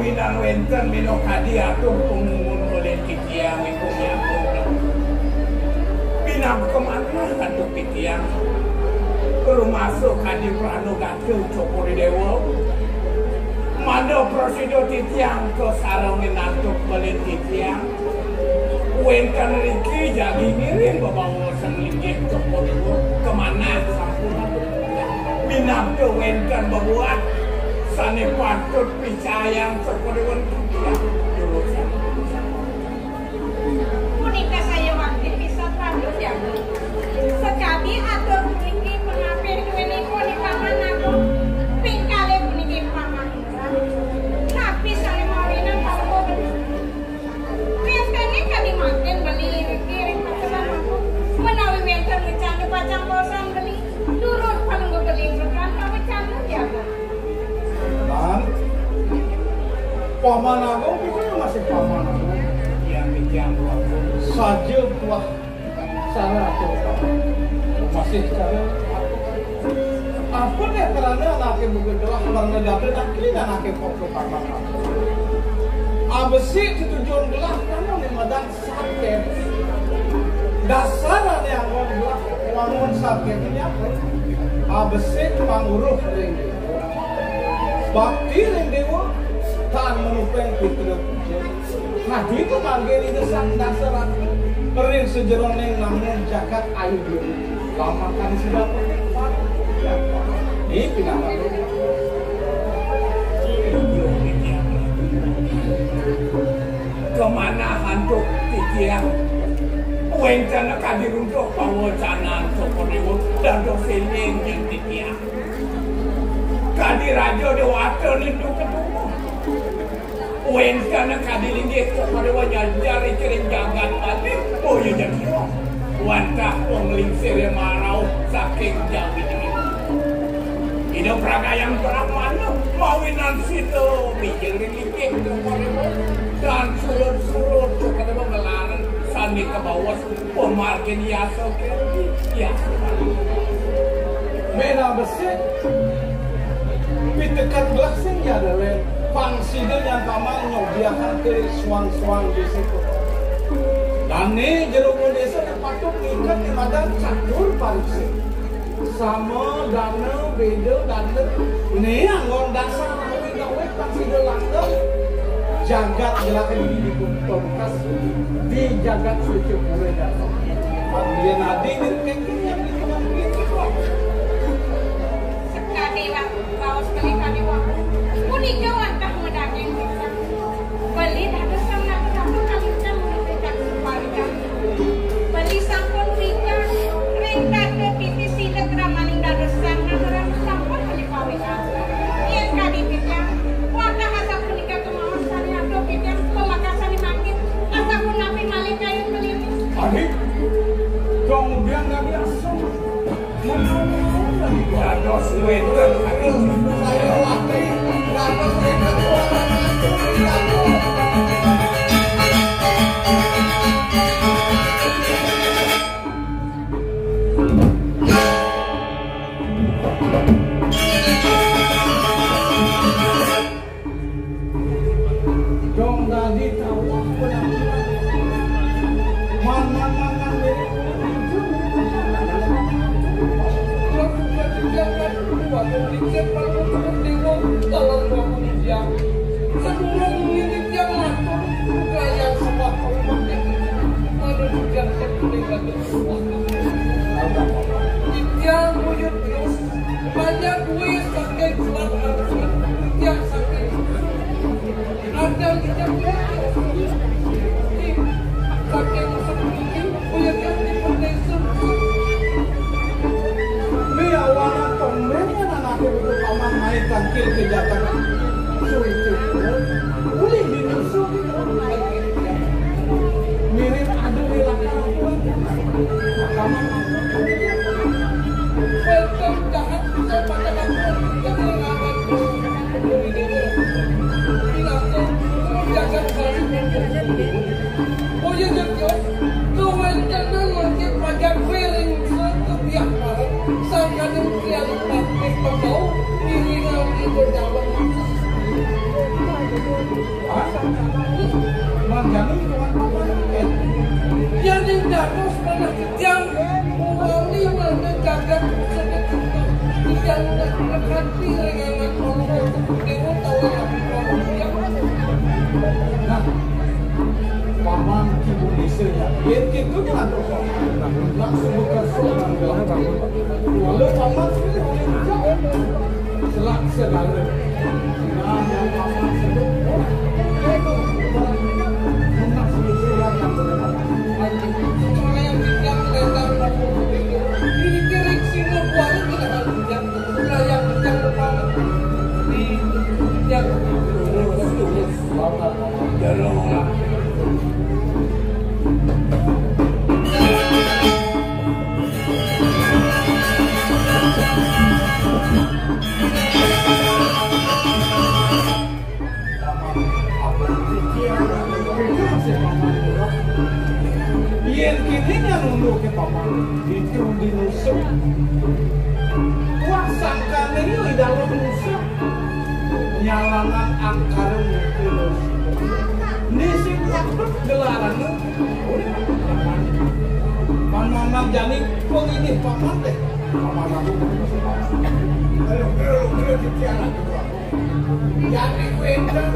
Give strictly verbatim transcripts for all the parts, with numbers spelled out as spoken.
Minangka wénten minakadi atur pangulun balen titiang iku nyampun. Pinaka manah antuk titiang. Rumasa kadi pranagata Cokor I Déwa. Mangda prasida titiang kasarengin antuk balen titiang. Wénten riki jagi ngiring bebaosan linggih Cokor I Déwa kamanah sampun. Minangka wénten bebuat sané patut picayang Cokor I Déwa titiang. Punika saya wakti pisan Ratu Jago. Sakadi atur puniki pangapih duéné punika manaku. Ping kalih puniki paman. Napi sané mawinan palungguh beli? Biasané kadi mangkin beli iriki ring pakesan aku. Menawi wénten wecana pacang bosan beli, durus palungguh beli berkan pawecana Jago. Paman, Paman Agung, kita masih Paman Agung. Yang Jago. Saja buah Sareng atur, masih cara. Apa né karana anaké buka gelah warna dada naké anaké pokok paman. Abesik tetujon gelah kamu né madan saté. Dasar ané anggon gelah wangun saté né apa? Abesik panguruh ring bakti ring déwa, tan manupeng pitra puja. Kadi pamargin Ida Sang Dasarata ring sajeroning namun jagat ayu diri. Lamakan sida. Ini pinaka. Kamanah antuk titiang. Wénten kadi runtuh pawacanan Cokor I Déwa dados éling ring titiang. Kadi raja déwata nintu ketumu. Wénten kadi linggih Cokor I Déwa nyajar ring jagat Bali, boya jati. Wantah panglingsir marauh saking jawi diri. Ida pragayang Brahmana, mawinan sida mijil ring linggih Cokor I Déwa. Dan surut-surut Cokor I Déwa ngelarang sané kabaos pamargin yasa keri, yasa. Mena besik, pitekan gelah sing ya dalem, pang sida nyang paman nyobiahang ke suang-suang désa. Dané jero désa patut ngiket di madan catur pariksa. Sama dana, beda dana. Né anggon dasar awit-awit pang sida langgeng. Jagat gelah dipun tongkas di jagat suci pura dan. Panggilan adi nirkeke yang dikenal gitu. Sekadi wa-, baos kali kadi wa-, punika wantah medaging pisan. Beli dados sang nata-nata kalincang menika suparingan. Beli sampun nika ring tata titi sida kramaning dados sang nata sampun beli pawingan. Yén kadi titiang, wantah asapunika kemaos sane atur titiang pamakasané mangkin. Asapunapi malih kayun beliné? Adik, dong udian kami asem. Dados wénten. Dong dadi tawah penampilan. Man, man, man, man, mirip. Kalau bukan dia kan, waktu dicek, kalau bukan dia, kalau bukan dia. Sedulur ini dia matur, bukan yang sebab kalau pakai. Mana juga saya boleh kata. Dia buyut terus. Banyak duit saking surat arus kerja saking ada kita saking sembunyi kuliah di Indonesia. Biawana tomben anaknya butuh paman naik tangkil ke Jakarta. Sulit. Boleh dinyusul. Mirip ada di lakar. Paman. Welcome jahat bisa pada lakukan kita serangan. Bilang jagat balik. Oh iya, jagat. Kawan jangan makin pajak wering sekebiak bareng. Sangkaning krian praktik pembau, iringan ibu jalan. Hah? Manjani, Paman, Paman, eh. Yén dados manah titiang, muani manah jagat sedek, titiang nak kanti ringangan manusia, dewa tawa yang manusia. Nah, Paman Kibu Desa ya, yén kitu nyandak Paman, langsung bekerso nang dalam. Walau Paman sudah oleh hijau, selak segala. Yén kéné nyan unduké Paman, ditu di nusuk. Wah, sangkané yo di dalam nusuk. Nyalangan angkara muka nusuk. Né sing patut gelarané. Paman jani pengidih Paman deh. Paman aku. Ayo, ayo, ayo, ayo, ayo, ayo. Yadi wénten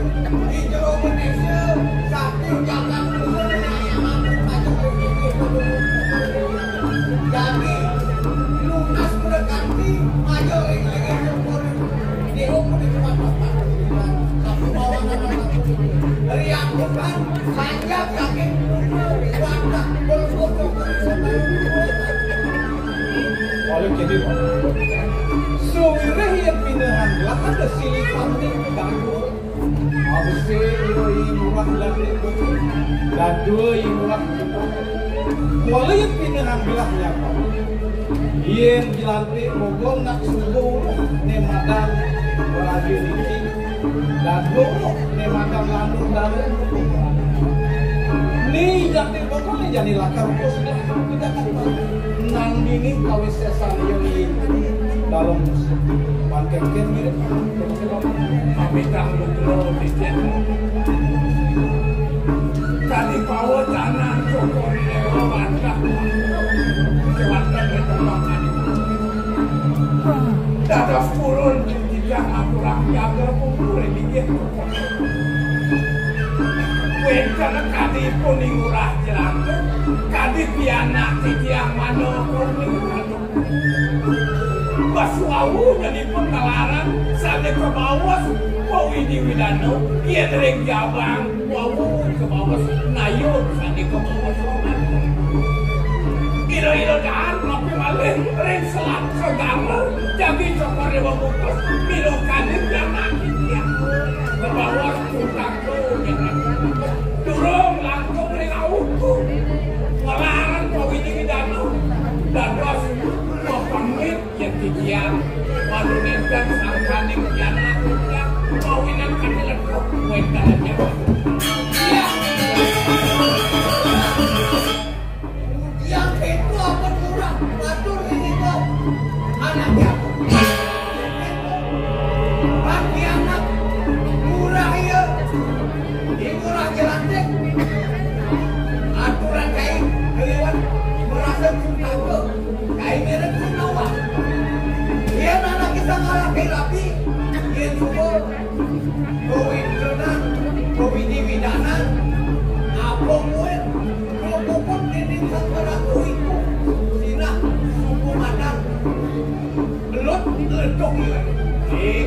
di jero Indonesia, saking jagat kuno, ayam aku pajak. Yadi lunas mendekati, aja ring-ring syukur. Di hukum di tempat bapak. Aku bawa nama aku. Dari aku kan, panjang saking kuno, wadah, bersyukur. Walau jadi, Pak. Suwirih yén pinengan lah ada silih pamrih dagul. Abesé ira i murah lantik bogol. Dadua i murah bogol. Walau yén pinengan belah nyapa. Yén jelantik bogol nak subuh né madan raja niki. Dadua né madan landur daun. Né jati bogol né jani lakar utus. Nang dini kawisésan iya niki dalem musim. Pan kénkén mirip. Mamitang putra titiang. Kadi pawa tanah cokor dewa wantah. Wantah berkembangan. Dados purun titiang aturang jaga kumpul inggih. Wénten kadi pun ing urah jelata, kadi pianak titiang manah pun ing urah. Bas wau nyanipun nglarang sané kabaos pawidi widana, yén ring jabang wau kabaos nayun sané kabaos roman. Ira-ira daan mapi malih ring selat segala jagi cokor dewa mutus, mila kadi pianak titiang. Kabaos Durung langkung ring auku. Nglarang pawidi widana. Dados pamit yén titiang. Malu nénten sangkaning pianak titiang. Mawinan kami letuk. Wénten aja. Iya. Yang itu apa kurang? Matur ring ida. Anak yang. Bagi anak murah iya. Di murah jelantik. Aturan kai keliwat merasa cinta ke. Kai mirip sinawa. Iya anak kita ngalaki rapi. Iya juga. Kawintenan, kawidi-widanan, apa muin, kapuput dinding sang peraku iku, sinah suku madan, belut letuk iwak. Ih.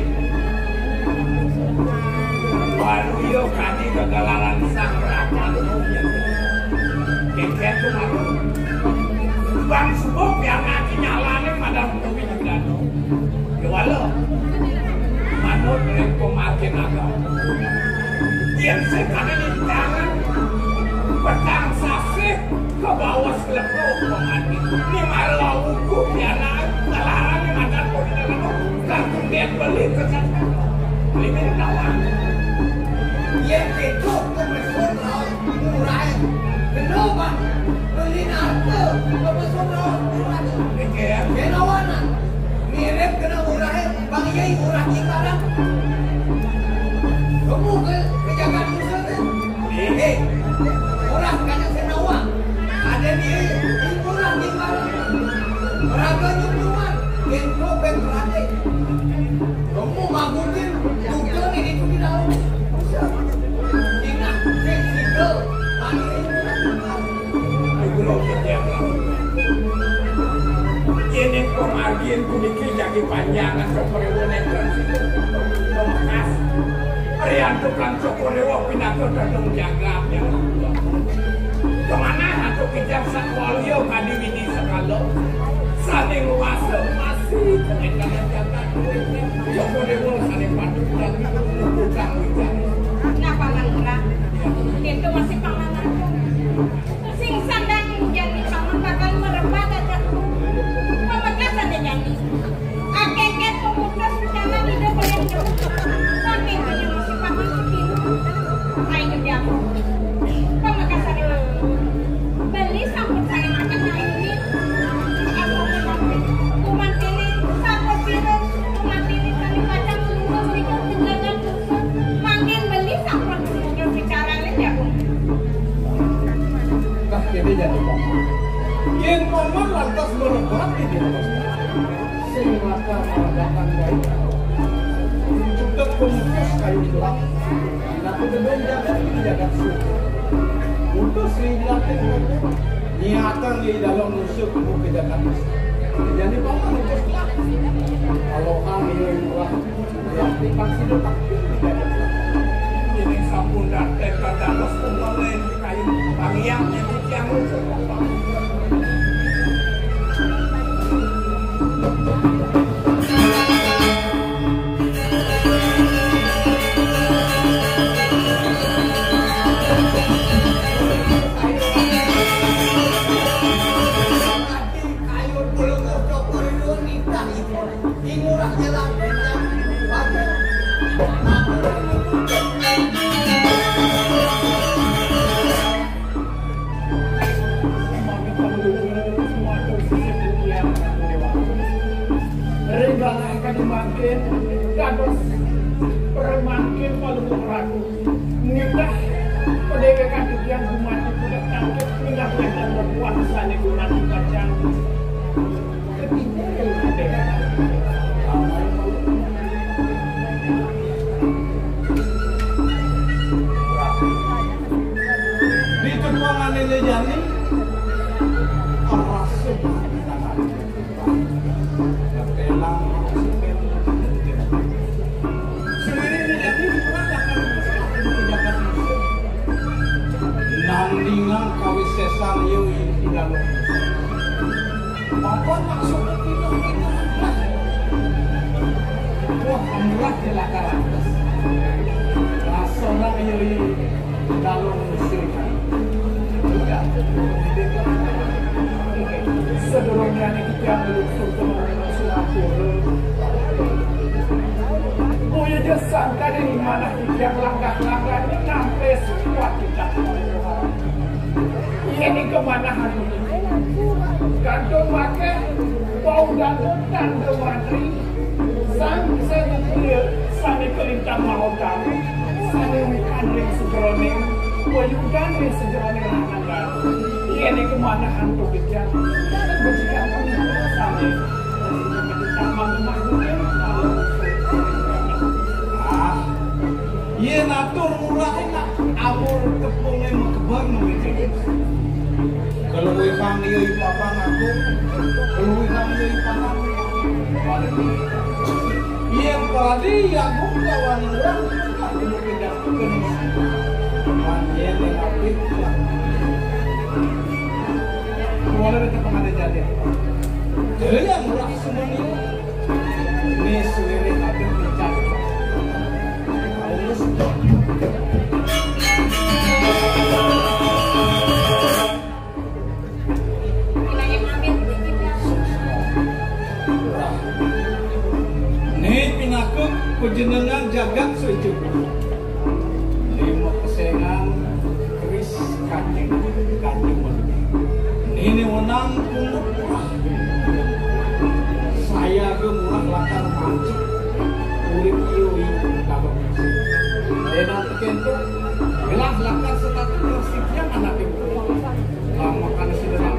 Baru yo kadi kegelaran sang rapat. Keket tu baru. Bang subuh pian ngaji nyalane madan kawidi-widanan. Kéwala manut ring pamargin agama. Yén sing kami nintangan petang sasih kabaos letuk pamargin. Ni mara wuku pianak nglarang madan pun dalam kartu diet beli ke sana. Beli minum lawan. Yén kéto kumesun lawan. Murah. Kena, Bang. Beli narko. Kepesona murah. Mikir. Kena warna. Mirip kena murah. Bang, iya murah di barang. Yén puniki jagi panjangan Cokor I Déwa nénten sida pamekas. Riantukan Cokor I Déwa pinaka tedung jagat. Kamanah antuk Ida Sang Waluya kadi widi sekala sané nguasa masih kenénten jagat. Cokor I Déwa sané patut dadi tukang wicara. Nah, Paman Lurah, kéto masih Paman Agung. Sing sandang jani Paman bakal merebak aja. Pamekasan jani. Akéh-akéh pemutus jalan hidup oleh. Tapi hanya masih Paman sekilu. Ayo jago. Pamekasan. Beli sampun saya makan hari ini. Aku umat ini, sampun sira, umat ini kami pacang menunggu mereka tinggalkan dusun. Mangkin beli sampun menunggu bicaranya jago. Nah, ini jadi paman. Yén paman lantas merebak di desa. Sing lakar madakan baik. Cukup pemutus kayu gelap. Nah, kedua jagat ini jagat suci. Mutus sing dilatih mereka. Niatan di dalam musuh ke jagat. Jadi paman mutus gelap. Kalau kami yang gelap. Ini sampun dateng ka dados pemalen kayu pangiang yang tiang. Kayu puluh cokor itu nitah itu. Ing Ngurah Jalan Bendang, Batu. Ring galahé kadi mangkin, dados ring mangkin Palungguh Ratu. Nitah padéwékan titiang gumanti punika tangkep minggah wénten webuhan sané gumanti kacang. Di tepuangan ini jani, arasa telang. Sendiri ini jani, nandingan kawisésan yo ing dalem. Apa maksudnya pindah-pindah? Wah, murah di lakar atas. Rasanya iri dalam musik. Udah. Sedurungnya ini kita meluncur ke Singapura. Oh ya, jangan sangka di mana kita langkah-langkah ini sampai sekuat kita. Yén ing kamanahan kantun maké bau dangdut tanda mantri, sang sing mulia sané kalintang mahutami, sané wikan ring sajeroning wayudan ring sajeroning ranang datu. Yén ing kamanahan kepikir, becikan sané kalintang mahutami. Ah, Yén atur murah nak amur tepungé makeber nuwun. Kaluwihan iya i papan aku, kaluwihan iya i papan. Yén pradi agung kawan murah, nak pindah ke. Pan yén apik. Kuala di tengah ada jadi. Jadi yang murah semuanya. Ini sendiri ada pecah. Ni pinaka panjenengan jagat saja. Lima kesengan keris Kanjeng, Kanjeng Mangku. Nini wenang pungut murah. Saya ge murah lakar mancing. Urip iyo ing dalam. Enak kento. Gelah lakar setatu bersih dia anak itu. Lah, makanya sudah.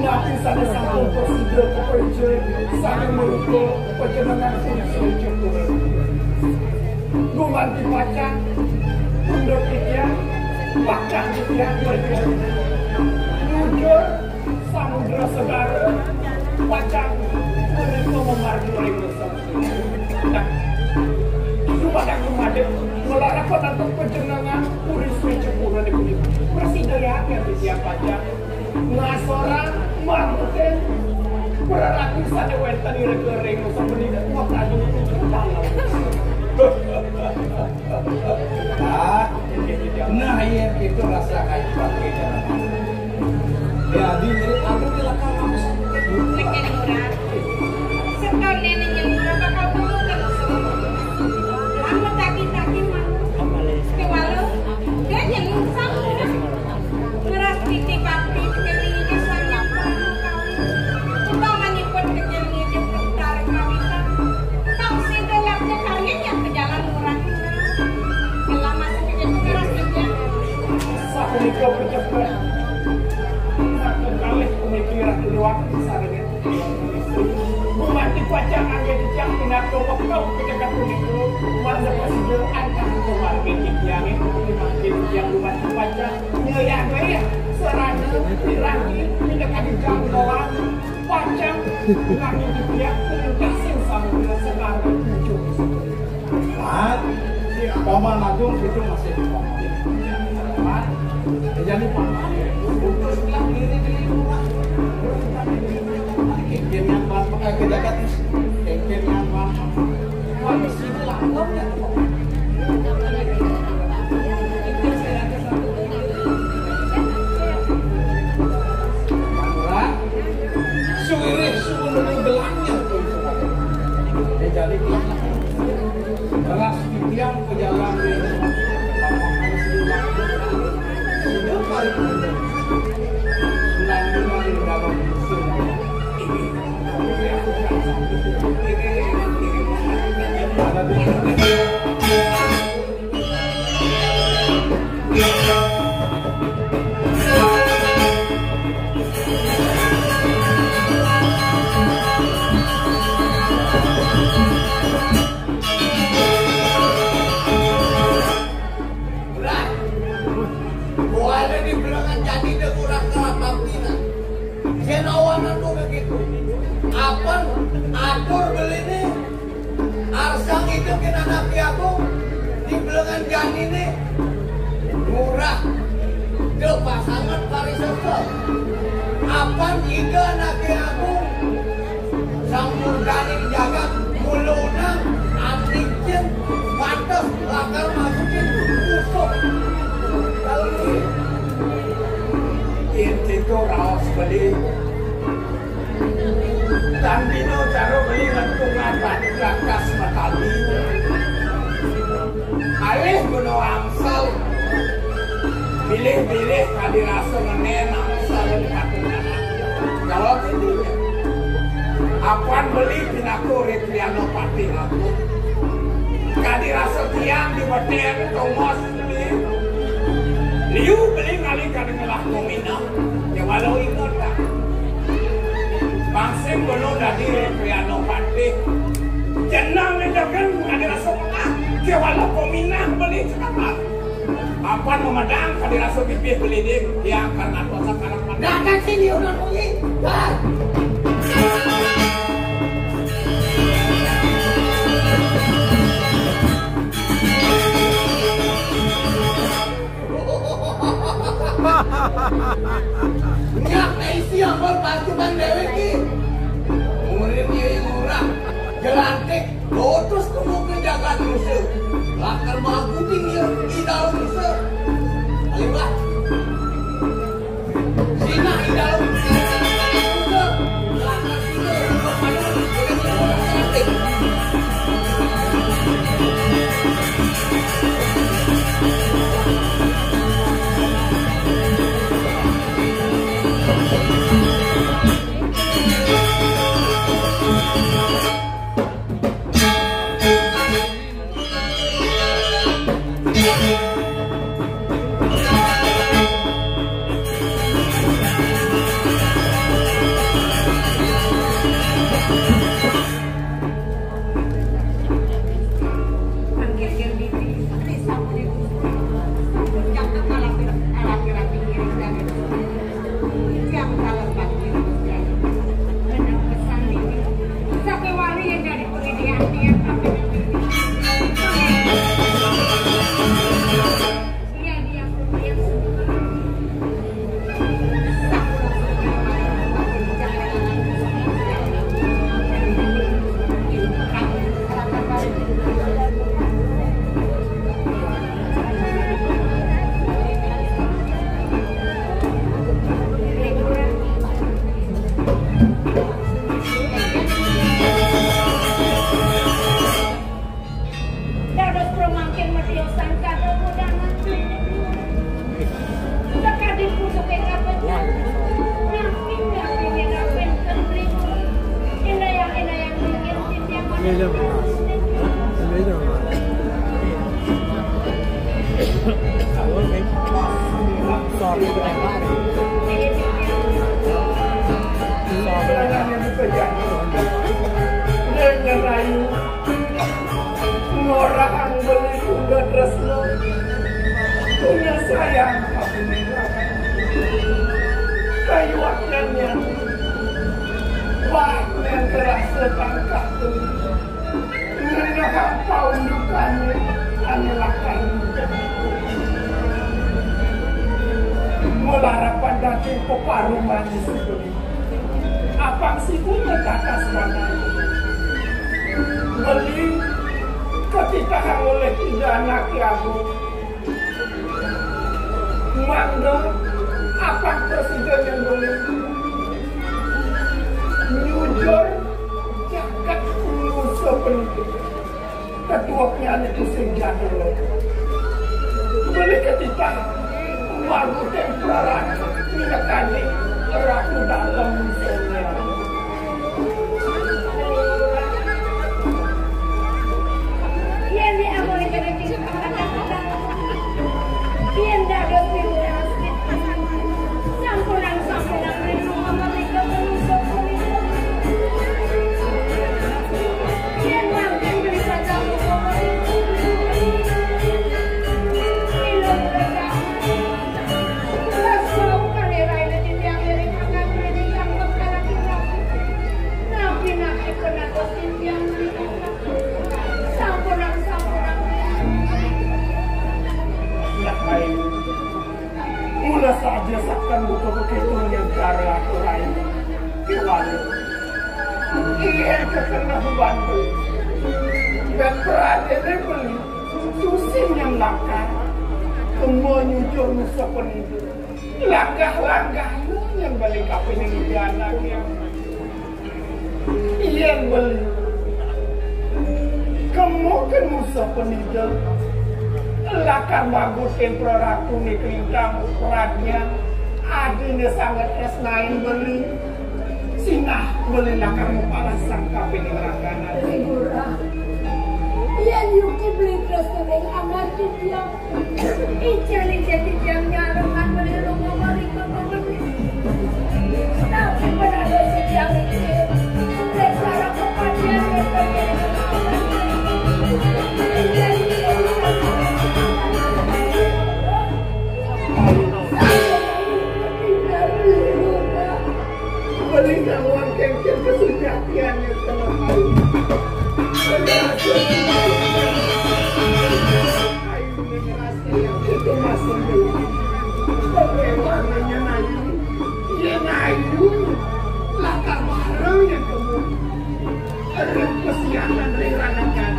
Napi sané sampun prasida kapercaya, sané mrupa panjenengan sing suci. Anti pacang, mundur titiang, pacang titiang, mundur. Nyujur, samudra segara, pacang, mundur memargi ring dosa. Nah, itu padang kemarin, melarapan antuk panjenengan, puri suci pura di kulit. Prasida ya, yang titiang pacang. Ngasorang, marmutin, praratu sane wenten ira ring dosa menika, wah, prajurit itu dalam. Ah, nah, iya, itu rasa kayu pakai dalam. Ya, di mirip aku di belakang kamu. Nggih, Lurah. Setone ning Lurah bakal turu terus. Lan metaki-taki mah. Kewalo, dia nyeneng sama. Ngeras titi bakti kekelingan sama. Utamanipun kekelingan tarik kawitan. Tau sing gelapnya karya yang ke jalan murah. Gelam masih kejepit keras kerja. Sapunika pecepet. Saking kalih pemikiran liwat sarengin. Gumanti pacang anggé titiang pinaka wektu pitekat punika, wanda prasida antar kumargi titiangé, gumanti titiang gumanti pacang nyayagaya sarana piranti pinaka dijangkauan pacang gumanti titiang pungkasing samudra sekarang tujuh. Mat, Paman Agung itu masih di Paman. Mat, jadi Paman. Untuk sebelah kiri di rumah. Kengkeng yang Paman, eh, kita kan kengkeng yang Paman. Wah, di sini langsung ya. Suwirih suwun gelangnya tuh itu. Jadi, Ras titiang pejalan di lapangan sebelah. Sudah paling mudah. Nang nang dalam musim. Ada di Lah, buahnya di belengan jadi deh kurang kelapa pina. Senawanan tuh begitu. Apa atur beli nih? Arsang itu kena napi aku di belengan jani nih. Murah. Deh pasangan pariserta. Apan ida napi aku. Sang murdaning jagat, mula unang, antikin, pantes, lakar masukin, usuk. Yén kéto raos beli, tan dina cara beli ngentungan batu rakas matali. Alih guna angsal, bilih-bilih kadi rasa ngenén angsal di patungan. Jawab ini. Apan beli pinaka Rekriana Patih Agung. Kadi rasa tiang di beten tongos beli. Liu beli ngalih kadi ngelah kominah. Ya walau ingat dah. Bang sing belum dadi Rekriana Patih. Jenang ledakan kadi rasa pengah. Ya walau kominah beli cekapar. Apan memedang kadi rasa pipih beliding, tiang karena kuasa karang pandang. Datang sini orang bunyi. Dah. Nyak isi ampun pasukan Dewi ki. Murid Nyai Ngurah, jelantik. Lotus kemu ke jagat Nusa. Lakar maguting ya di dalam Nusa. Ayo, Bah. Sinah di dalam Nusa. Lakar kita. Yang kabinerangan. Kayu akéannya. Wah, yang terasa tangkap tu. Ngenah apa undukannya, ane lakar. Melarapan daging peparuman itu. Apang siku nyedakas mangan. Beli ketitahang oleh tiga anak agung. Mangga, apang presiden yang boleh nyujur jagat nusa pendidikan. Ketuaknya itu sing jadul. Beli ketitah, wagu temperan, minakani ratu dalam nusanya. Yen nek amune kena tingkah kata-kata, yen dados piwulang sedikit, sampunang, sampunang rindu mama mega penusuk punika. Yen mangkin beli kata mama mega, ilung kata, terus mau kali raine titiang iri akan beli yang bekalan tinggal. Napi nak ikut aku titiang beli kata. Sampunang, sampunang. Nah, Ayu. Mula saja sakan buka begitu negara aku, Ayu. Kewali. Iya, kekenah bantu. Dan peran ini beli. Susin yang lakar. Kemo nyujur nusa pendidik. Langkah-langkah yang balik apa yang dianaknya. Yen beli. Kemu ken musuh penida. Lakar bagus tempra ratu ni kelintang radnya. Adine sangat tresnain beli. Sinah beli lakar mupalasang kapining raganan. Murah. Yen yuki beli tresnain amargi dia. Ijen-ijen titiang nyarungan meniru ngomong ring ngomong meni. Tapi penados titiang ijen, ring sareng pepatihan ring kemiri. Ijen-ijen titiang nyarungan. Beli nawang kengken kesujatian yang telah tahu. Beli hasil. Ayu ngerasa yang itu masih dulu. Bagaimana nyen Ayu? Yen Ayu lakar bareng yang kamu. Ada kesiangan ring rangan.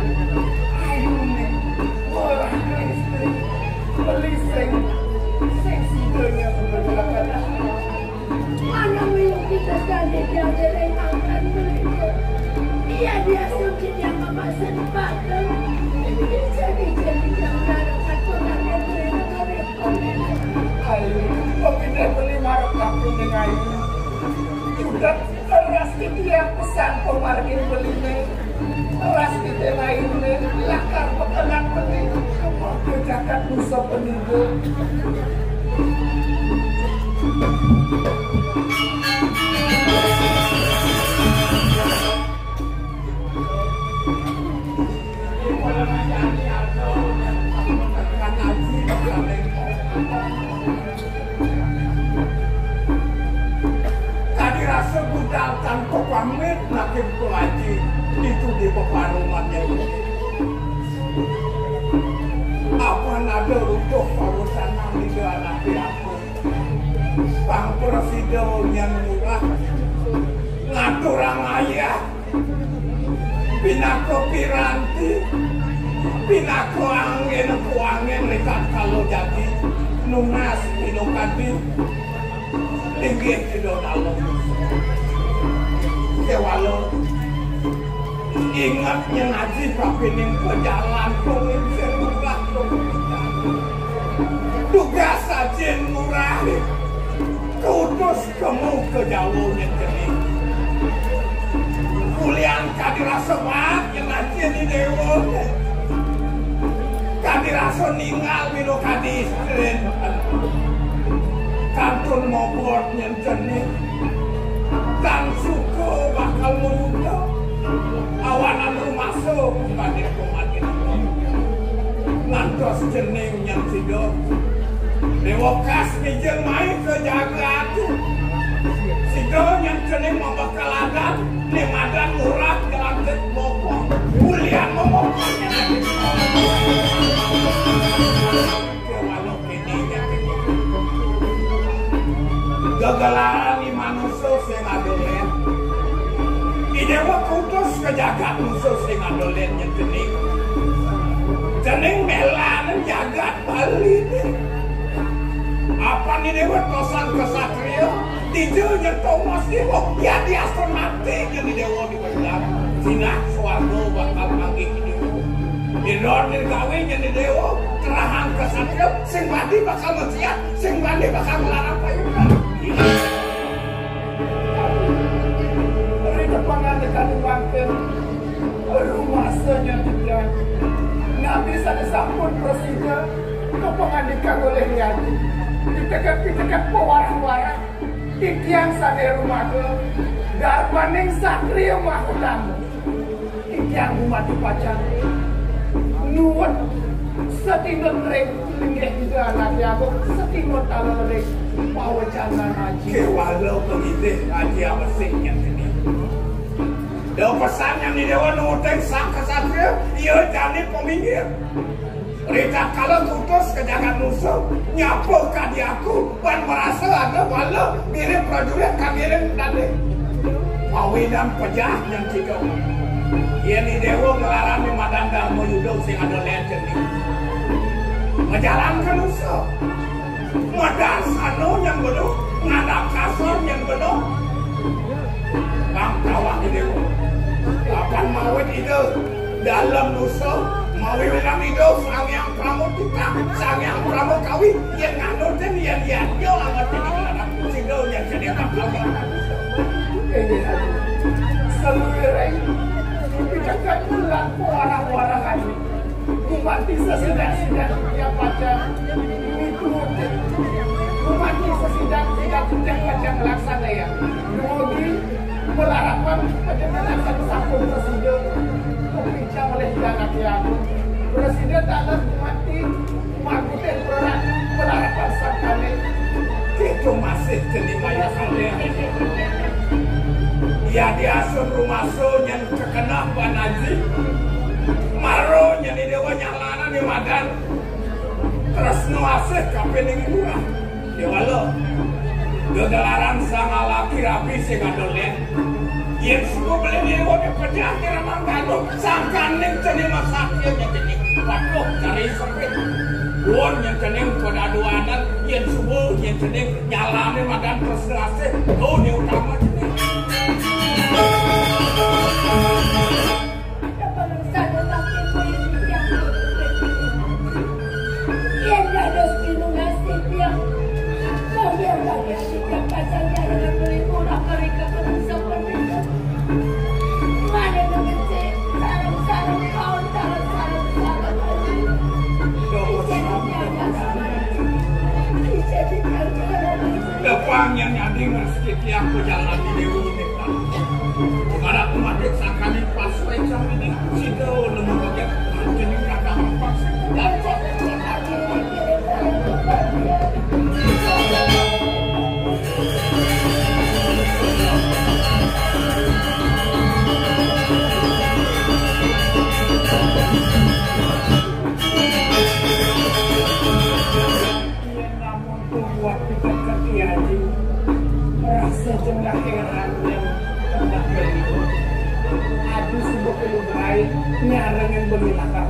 Ayu nih. Orang istri. Beli sing. Sing sidanya berlaku. Anak milu kita sekali diajarin angkat beliau. Ia diasuh dia memasak patung. Jadi jadi yang menaruh aturan yang beliau. Ayu, pemindai beli marah tapi dengan Yuda. Ras titiang pesan pemargin beline, ras titiang lainne, lakar pekenan bening, kemah ke jagat nusa penida. Kadi rasa budal tanpa pamit, nakin pelaji itu di peparuman yang ini. Apa nada rutuh parusanan di dalam hati aku. Pang presiden yang murah, ngaturang ayah. Pinaka piranti, pinaka angin kuangin ri tatkala jati, nunas pinakadi, linggih Ida Dalem. Kéwala inget nyen aji kapining pajalan kuwi sing murah. Tugas ajin murah. Kutus Kemu ka Jawa nyen kene. Kulian kadi rasa baat nyen aji di dewa. Kadi rasa ninggal milo kadi istrin. Kantun mobot nyen kene. Tan suka bakal muda. Awanan rumasa bukan dipomati. Ngantos cening nyen sida. Déwa kas mijil mai ka jagat. Sida nyén cening mabekal adat, né madan murah, ngelantik bokong. Ulian momokong. Kewalo kéné nyén cening. Gegelaran ni manusa sing ada lén. Idéwa kutus ka jagat manusa sing ada lén nyén cening. Cening mélanin jagat Bali né. Apan Idéwa tosan ksatria, dija nyén tomas déwa, ya diasun mati nyén Idéwa di Sinah swarga bakal manggih Idéwa. Indra nirgawi nyén Idéwa, terahang ksatria, sing bani bakal maksiat, sing bani bakal nglarang payunan. Ri tepangan dekat wangken, rumasa nyén titiang. Nabi sané sampun prasida, kapangandikan olih Hyang Aji. Piteket-piteket pawarah-warah, titiang sané rumaga, garbaning satria mahutama. Titiang gumanti pacang nuwun satinut ring linggih Ida Anaké Agung, satinut taler ring pawecanan Aji. Kéwala pangidih Aji Abesik nyén cening. Da pesan nyén Idéwa nuutin sang ksatria, ia jani paminggir. Ritatkala kutus ka jagat manusa, nyapa kadi aku, ban marasa ada bala mirib prajurit kamiring tadi. Pawinan pejah nyén cika. Yén Idéwa nglarang né madan Darma Yuda sing ada lén cening. Majalan ka manusa. Madan sana nyén bena, ngadap kasar nyén bena. Bang tawang Idéwa. Apan mawit Ida Dalem dosa, mawinan Ida Sang Hyang Pramotita, Sang Hyang Pramakawi, yén nganutin, yén yadnya, angotin ing anak sida, yén sida bakal bakal dosa. Inggih, Aji. Saluiring pitaket lan pawarah-warah, Aji. Gumanti sesidan-sidan titiang pacang miturutin. Gumanti sesidan-sidan titiang pacang nglaksanayang. Dumugi malarapan panjenengan sampun prasida kapincang olih Ida Anaké Agung. Prasida taler gumanti makutin praratu malarapan sangkané. Kéto masih cening mayah kalih. Yadiasun rumasa nyén kakeneh ban Aji. Mara nyén Idéwa nyalanin madan tresna asih kapining murah. Déwala. Gegelaran sang alaki rabi sing ada lén. Yén suba beli Idéwa dipejah, kira mangkano sangkaning cening masakya nyén cening. Waduh, cari sempit. Pun nyén cening padaduanan, yén suba nyén cening nyalanin madan tresna asih. Tuh, né utama cening. Depang nyén nyadi ngresiki tiang pajalan di Déwa. Mara kumadik sangkaning pasuécan ini, sida nemu bagian anjing kakang paksa. Yen namun pembuat kita kerti aji, rasa jengah heran yang tengah beli. Aduh, subuh kelubai, nyarengin beli lakar.